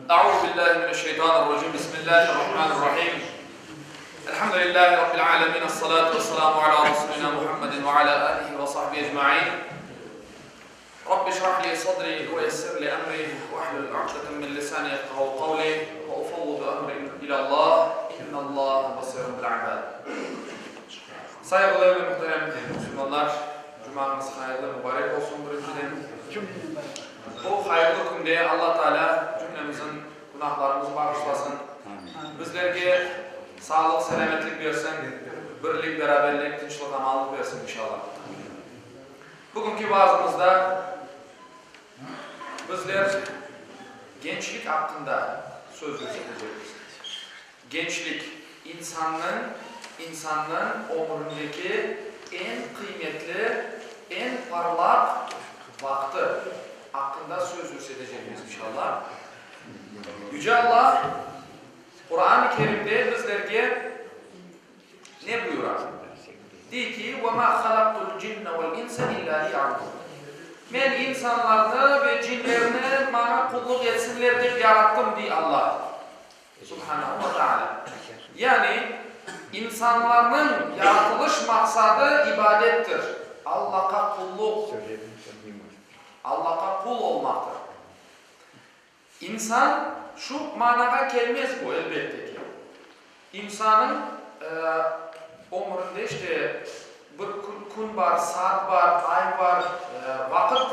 Euzu billahi mineşşeytanirracim. Bismillahirrahmanirrahim. Elhamdülillahi rabbil alamin. Essalatu vesselamu ala rasulina Muhammedin ve ala alihi ve sahbihi ecmaîn. Rabbi şrah li sadri ve yessir li emri ve ahlul uqdeten min lisani yefkahu kavli ve ufavvidu emri ila Allah. İnnallaha basirun bil ibad. Sayğılı ve muhterem musulmanlar, cumañız hayırlı, mübarek olsun birinciden. Bu hayırlı künde Alla Teala cümlemizin günahlarımızı bağışlasın. Bizlerge sağlıq, selâmetlik bersin, birlik, beraberlik, tınçlıq, amanlıq bersin inşallah. Bugünki vaazımızda bizler gençlik aqqında söz yürsetecekmiz. Gençlik, insannıñ, insannıñ ömründeki eñ qıymetli, eñ parlaq vaqtı aqqında söz yürsetecekmiz, inşallah. Yüce Allah Quran-ı Kerimde bizlerge ne buyura? Dey ki, Ve ma halaktul cinne vel insa illa liya'budun. Men insanlarnı ve cinlerni maña qulluq etsinler dep yarattım, dey Allah. Subhanahu ve Teala. Yani, insanlarnıñ yaratılış maqsadı ibadettir, Allahqa qulluq, Allahqa qul olmaqtır. İnsan, şu manağa kelmez bu, elbette ki. İnsanıñ ömründe işte bir kün bar, saat bar, ay bar, vaqıt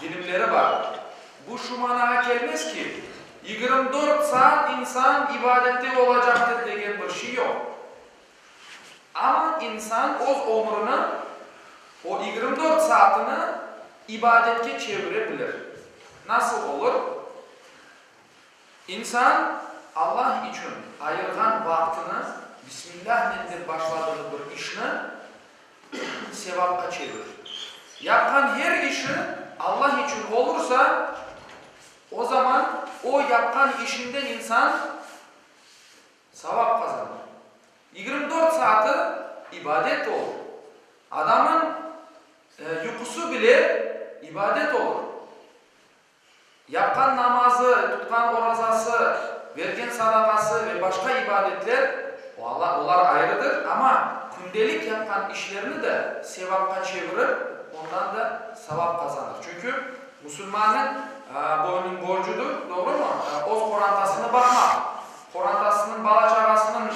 dilimleri bar. Bu şu manağa kelmez ki, 24 saat insan ibadette olacaqtır degen bir şey yoq. Amma insan öz ömrüni, o 24 saatini ibadetke çevire bilir. Nasıl olur? İnsan Allah içün ayırğan vaqtını, Bismillâhnen dep başladığı bir işni sevapqa çevirir. Yapqan her işi Allah içün olursa, o zaman o yapqan işinden insan savap qazanır. 24 saatı ibadet olur. Adamın yuqusı bile ibadet olur. Yapqan namazı, tutqan orazası, bergen sadaqası ve başqa ibadetler, olar ayrıdır, amma kündelik yapqan işlerini de sevapqa çevirip, ondan da savap qazanır. Çünki musulmannıñ boynunıñ borcudır, doğrumı, öz qorantasını baqmaq, qorantasınıñ, bala-çağasınıñ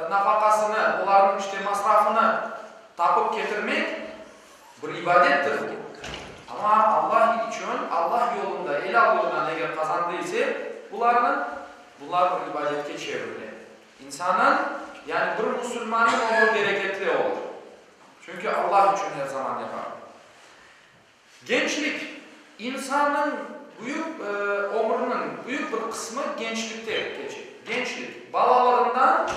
nafaqasını, olarnıñ işte masrafını tapıp ketirmek, Bir ibadettir bu. Amma Allah içün, Allah yolunda, elâl yoldan eger qazandı ise, bularnı, bular bir ibadetke çevirile. İnsanıñ, yani bir musulmannıñ ömrü bereketli olur. Çünki Allah içün her zaman yapar. Gençlik, insannıñ büyük ömrüniñ büyük bir qısmı gençlikte keçe. Gençlik, balalığından,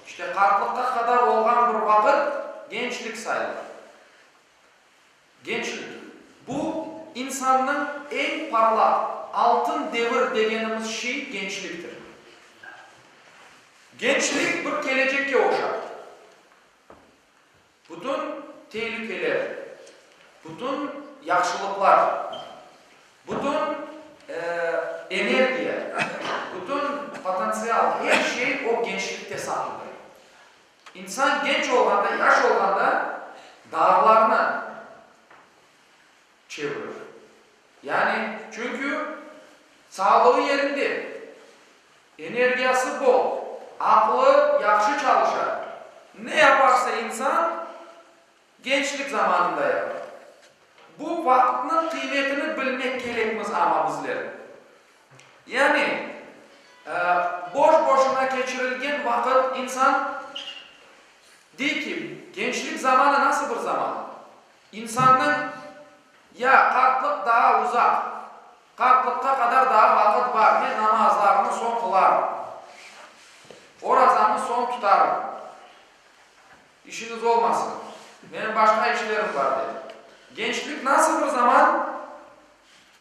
işte, qartlıqqa qadar olğan bir vaqıt gençlik sayılır. Gençlik, bu insannıñ eñ parlaq, altın devir degenimiz şey gençliktir. Gençlik bir kelecekke oşar. Bütün telükeler, bütün yahşılıqlar, bütün energiya, bütün potentsial, her şey o gençlikte saqlıdır. İnsan genç olğanda, yaş olğanda dağlarnı çevirir. Yani, çünki sağlığı yerinde, energiyası bol, aqlı yahşı çalışa. Ne yaparsa insan, gençlik zamanında yapar. Bu vaqıtnıñ qıymetini bilmek kerekmiz amma bizler. Yani, boş-boşuna keçirilgen vaqıt insan dey ki, gençlik zamanı nasıl bir zaman? İnsannıñ, Ya, qartlıq daa uzaq, qartlıqqa qadar daa vaqıt bar, men namazlarımnı soñ qılarım, orazamnı soñ tutarım, işiñiz olmasın, menim başqa işlerim bar, dey. Gençlik nasıl bir zaman?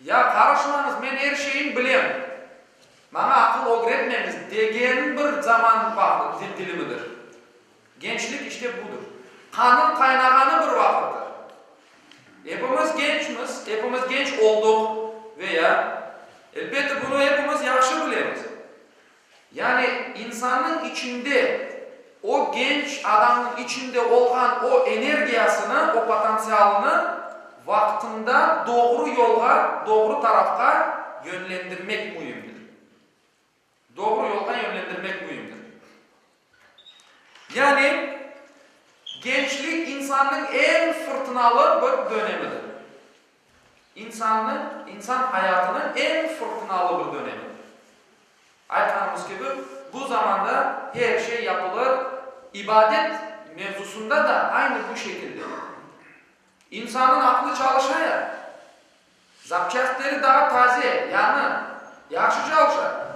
Ya, qarışmañız, men er şeyin bilem, maña aqıl ögretmeñiz, degen bir zaman dilimidir. Gençlik işte budır. Qanıñ qaynağanı bir vaqıttır. Epimiz gençmiz, epimiz genç olduq ve ya. Elbette, bunı epimiz yahşı bilemiz. Yani insannıñ içinde, o genç adamnıñ içinde olğan o energiyasını, o potantsialını vaqtında doğru yolğa, doğru tarafqa yönlendirmek müimdir. Doğru yolğa yönlendirmek müimdir. Yani, gençlik insannıñ eñ fırtınalı bir dönemidir. İnsannıñ, insan hayatınıñ eñ fırtınalı bir dönemidir. Aytqanımız kibi, bu zamanda her şey yapılır, ibadet mevzusında da aynı bu şekilde. İnsannıñ aqlı çalışa ya, zapçastleri daa taze, yañı, yahşı çalışa.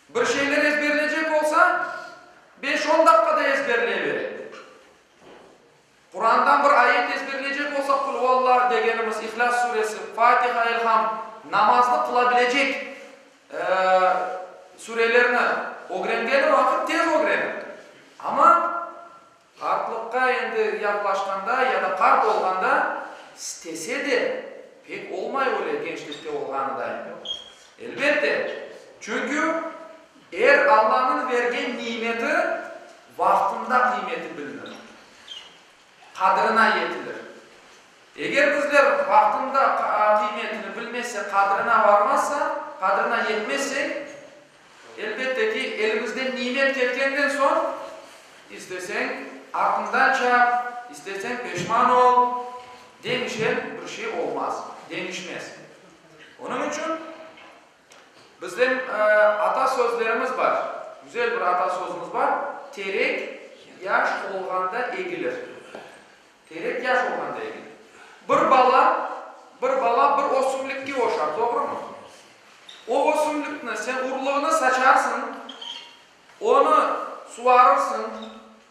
Bir şeyler ezberleycek olsa, beş-on daqqada ezberley bere. Qurandan bir ayet ezberleycek olsa, Qul huvallah degenimiz, İhlâs suresi, Fatiha, Elham, namaznı qıla bilecek surelerni ögrengeni vaqıt tez ögrenir. Amma qartlıqqa endi yaqlaşqanda ya da qart olğanda, istese de, pek olmay öyle gençlikte olğanıday. Elbette, çünki er Allanıñ vergen nimeti vaqtında qıymeti bilinir, qadrına yetilir. Eger bizler vaqtında qıymetini bilmezsek, qadrına varmazsaq, qadrına yetmezsek, elbette ki, elimizden nimet ketkenden soñ, isteseñ, artından çap, isteseñ, peşman ol, deñişen bir şey olmaz, deñişmez. Onıñ içün Bizden ata sözlerimiz bar. Güzel bir ata sözümiz bar, Terek yaş olğanda egilir. Terek yaş olğanda egilir. Bir bala, bir bala bir ösümlikke oşar, doğrumı? O ösümlikni sen urluğını saçarsıñ, onı suvarırsıñ,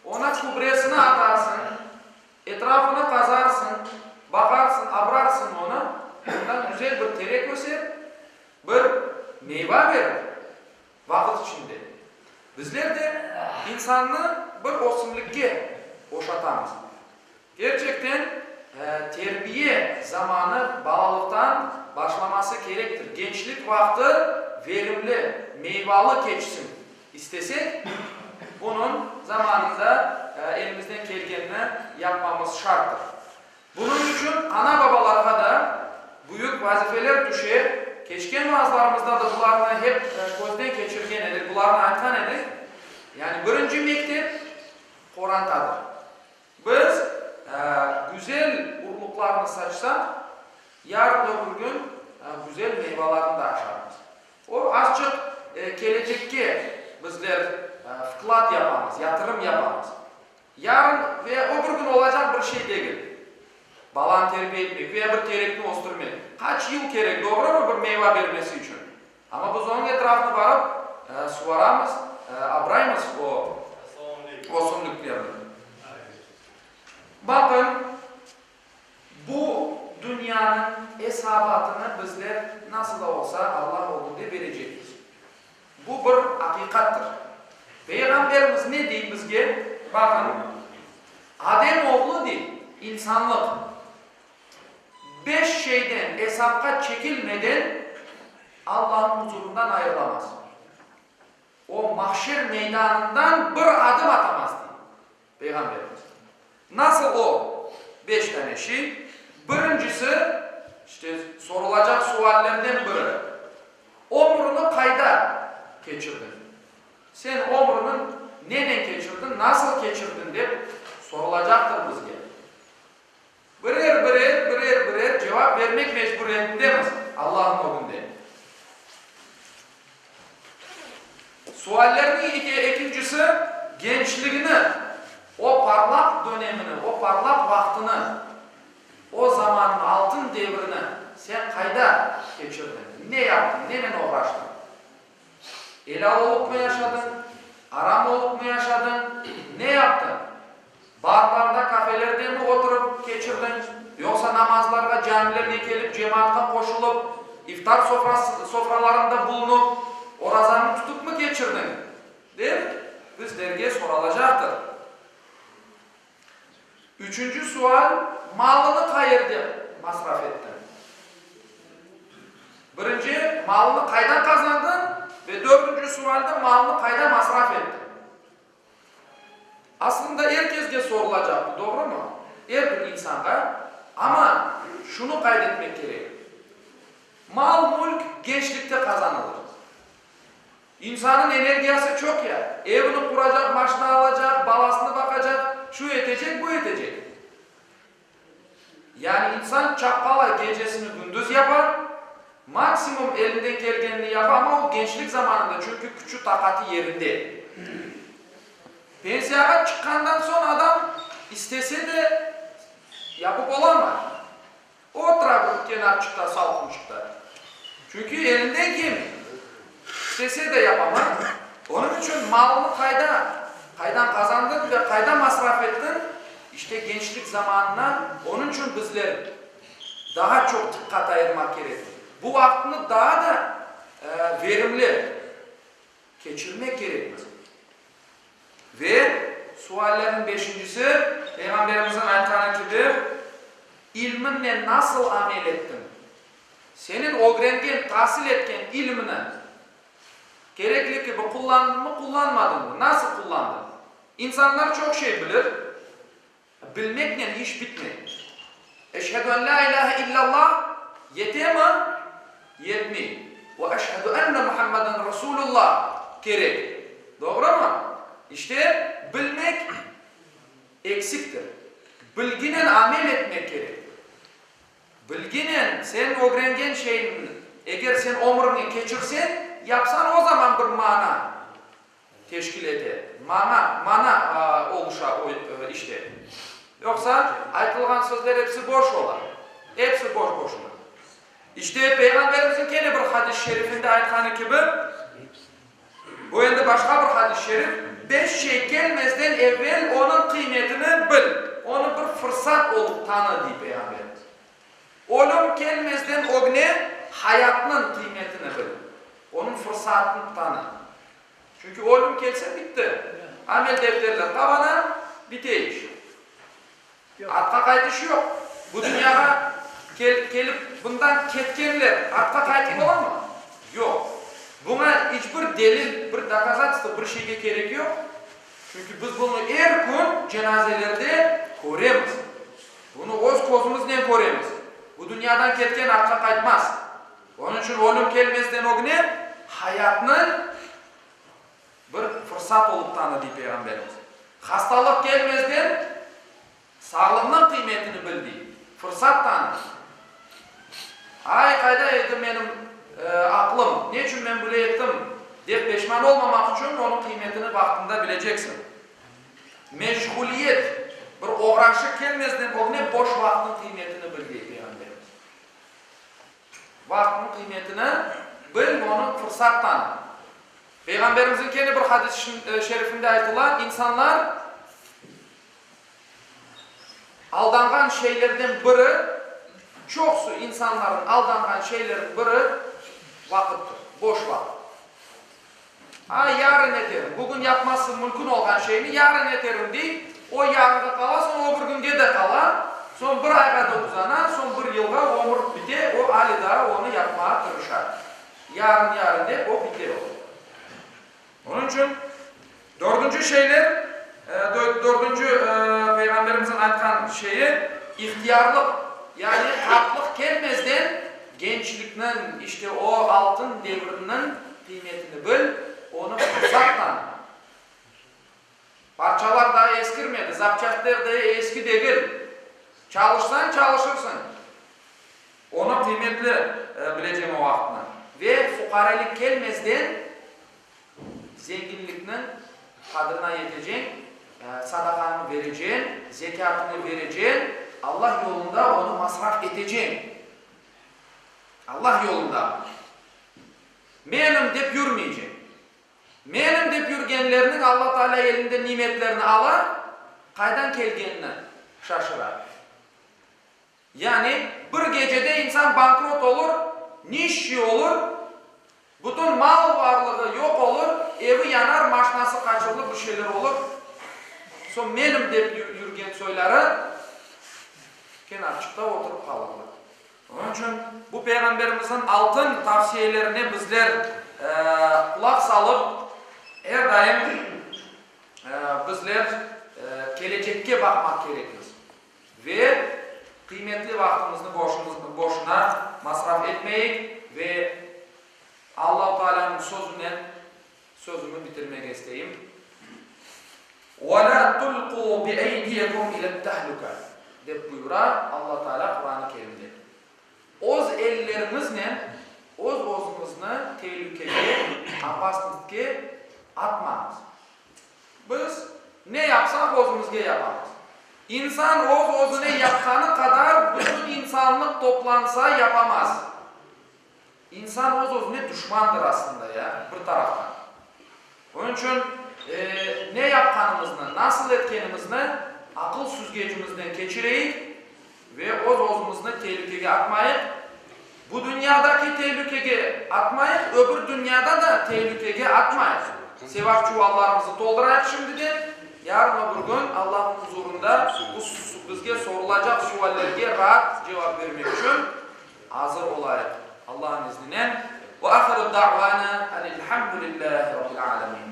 ona kübresini atarsıñ, Etrafını qazarsıñ, baqarsıñ, abrarsıñ onı, ondan güzel bir terek öser, bir meyva berir vaqıt içinde. Bizler de insannı bir ösümlikke oşatamız. Kerçekten, terbiye zamanı balalıqtan başlaması kerektir. Gençlik vaqtı verimli, meyvalı keçsin İstesek, bunıñ zamanında elimizden kelgenini yapmamız şarttır. Bunıñ içün ana-babalarğa da büyük vazifeler tüşe. Keçken vaazlarımızda da bularnı hep közden keçirgen edik, bularnı aytqan edik. Yani birinci mektep, qorantadır. Biz güzel urluqlarnı saçsaq, yarın öbür kün güzel meyvalarnı da aşarmız. O, azçıq kelecekke bizler vklad yapamız, yatırım yapamız. Yarın veya öbür kün olacaq bir şey degil. Balanı terbiye etmek veya bir terekni östürmek. Qaç yıl kerek, doğrumı, bir meyva bermesi içün? Amma biz onıñ etrafını barıp suvaramız, abraymız o ösümliklerni. Baqın. Bu dünyanıñ esabatını bizler nasıl da olsa Allah ögünde berecekmiz. Bu bir aqiqattır. Peyğamberimiz ne dey bizge? Baqın, Adem oğlu, dey, insanlıq, beş şeyden esapqa çekilmeden Allahnıñ huzurından ayırılamaz. O mahşer meydanından bir adım atamaz, dey Peyğamberimiz. Nasıl o beş tane şey? Birincisi, işte, sorulacaq suallerden biri, Ömrüni qayda keçirdiñ? Sen ömrüni nenen keçirdiñ, nasıl keçirdiñ dep sorulacaqtır bizge. Birer-birer, birer-birer cevap bermek mecburiyetindemiz Allahnıñ ögünde. Suallerniñ ekincisi, gençligini, o parlaq dönemini, o parlaq vaqtını, o zamannı, altın devrini sen qayda keçirdiñ, ne yaptıñ, nenen oğraştıñ? Elâl olıpmı yaşadıñ, aram olıpmı yaşadıñ, ne yaptıñ? Barlarda, kafelerdemi oturıp keçirdiñ, yoqsa namazlarğa, camilerge kelip, cemaatqa qoşulıp, iftar sofralarında bulunıp, orazanı tutıpmı keçirdiñ? dep bizlerge soralacaqtır. Üçünci sual, malını qayerde masraf ettiñ? Birinci, malnı qaydan qazandıñ? Ve dördünci sualde, malnı qayda masraf ettiñ? Aslında er kesge sorulacaq bu, doğrumı? Er bir insanğa. Amma şunı qayd etmek kerek, mal-mülk gençlikte qazanılır. İnsannıñ energiyası çoq ya, evni quracaq, maşina alacaq, balasını baqacaq, şu etecek, bu etecek. Yani insan çapqalay gecesini kündüz yapa, maksimum elinden kelgenini yapa, amma o gençlik zamanında, çünki küçü, taqatı yerinde. Pensiyağa çıqqandan soñ adam istese de yapıp olamay. Otura bir kenarçıqta, salqınçıqta. Çünki elinden kelmey. İstese de yapamay. Onıñ içün malını qayda, qaydan qazandıñ ve qayda masraf ettiñ, işte gençlik zamanına onıñ içün bizler daa çoq diqqat ayırmaq kerekmiz. Bu vaqıtnı daa da verimli keçirmek kerekmiz. Ve suallerniñ beşincisi, Peyğamberimizniñ aytqanı kibi, İlmiñnen nasıl amel ettiñ? Seniñ ögrengen, tasil etken ilmni kerekli kibi qullandıñmı, qullanmadıñmı? Nasıl qullandıñ? İnsanlar çoq şey bilir, Bilmeknen iş bitmey. Eşhedü en lâ ilâhe illallah yetemi? Yetmey. Ve eşhedü enne Muhammeden Resulullah kerek. Doğrumı? İşte, bilmek eksiktir. Bilginen amel etmek kerek. Bilginen sen ögrengen şeyni eger sen ömrüñe keçirseñ, yapsañ, o zaman bir mana teşkil ete, mana, mana oluşa o işte. Yoqsa, aytılğan sözler episi boş ola. Episi boş-boşuna. İşte, Peyğamberimizniñ kene bir hadis-i şerifinde aytqanı kibi, bu endi başqa bir hadis-i şerif, Beş şey kelmezden evvel onıñ qıymetini bil, onı bir fırsat olıp tanı, dey Peyğamberimiz. Ölüm kelmezden ögne hayatnıñ qıymetini bil, onıñ fırsatını tanı. Çünki ölüm kelse, bitti. Amel defterler qabana, bite iş. Artqa qaytış yoq. Bu dünyağa kelip, bundan ketkenler artqa qaytıp olamı? Yoq. Buña iç bir delil, bir dokazatelstvo, bir şeyge kerek yoq. Çünki biz bunı er kün cenazelerde köremiz. Bunı öz közümiznen köremiz. Bu dünyadan ketken artqa qaytmaz. Onıñ içün ölüm kelmezden ögne hayatnıñ bir fırsat olıp tanı, dey Peyğamberimiz. Hastalıq kelmezden sağlıqnıñ qıymetini bil, dey. Fırsat tanı. Ay, qayda edi menim aqlım, ne içün men böyle ettim, dep peşman olmamaq içün onıñ qıymetini vaqtında bileceksiñ. Meşğuliyet, bir oğraşı kelmezden ögne boş vaqıtnıñ qıymetini bil, dey Peyğamberimiz. Vaqıtnıñ qıymetini bil, onı fırsat tanı. Peyğamberimizniñ kene bir hadis-i şerifinde aytıla, insanlar aldanğan şeylerden biri, çoqusı insanlarnıñ aldanğan şeyleriniñ biri vaqıttır, boş vaqıt. A, yarın eterim, bugün yapması mümkün olğan şeyni yarın eterim, dey, o yarınğa qala, soñ o bir künge de qala, soñ bir ayğa da uzana, soñ bir yılğa ömür bite, o ali daa onı yapmağa tırışa. Yarın, yarın dep, o bite o. Onıñ içün dördünci şeyler, dördünci Peyğamberimizniñ aytqan şeyi, ihtiyarlıq, yani qartlıq kelmezden gençlikniñ, işte o altın devriniñ qıymetini bil, onı fırsat tanı. Parçalar daa eskirmedi, zapçastler daa eski degil. Çalışsañ, çalışırsıñ. Onı qıymetli bileceñ o vaqıtnı. Ve fuqarelik kelmezden zenginlikniñ qadrına yeteceñ, sadaqañı bereceñ, zekâtıñı bereceñ, Allah yolunda onı masraf eteceñ. Allah yolunda. Menim dep yürmeyceñ. Menim dep yürgenlerniñ Alla Teala elinden nimetlerini ala, qaydan kelgenini şaşıra. Yani, bir gecede insan bankrot olur, nişşiy olur, bütün mal-varlığı yoq olur, evi yanar, maşnası qaçırılır, bir şeyler olur. Soñ menim dep yürgen soyları kenarçıqta oturıp qalırlar. Onıñ içün bu Peyğamberimizniñ altın tavsiyelerine bizler qulaq salıp, er daim bizler kelecekke baqmaq kerekmiz ve qıymetli vaqtımıznı boşuna masraf etmeyik ve Allahu Taalânıñ sözünen sözümi bitirmege isteyim, Ve lâ tulqû bi-eydiyekum ile't-tehlüke, dep buyura Alla Taalâ Quran-ı Kerimde. Öz elleriñiznen öz-özüñizni telükege, opasnostke, atmañız. Biz ne yapsaq, özümizge yapamız. İnsan öz-özüne yapqanı qadar bütün insanlıq toplansa yapamaz. İnsan öz-özüne duşmandır aslında ya, bir taraftan. Onıñ içün ne yapqanımıznı, nasıl etkenimizni aqıl süzgecimizden keçireyik ve öz-özümizni telükege atmayıq. Bu dünyadaki telükege atmayıq, öbür dünyada da telükege atmayıq. Sevap çuvallarımızı toldurayıq şimdiden, yarın öbür kün Allahnıñ huzurında bu bizge sorulacaq suallerge raat cevap bermek içün Azır olayıq, Allahnıñ izninen. Ve ahiru da'vana anilhamdülillahi rabbil alemin.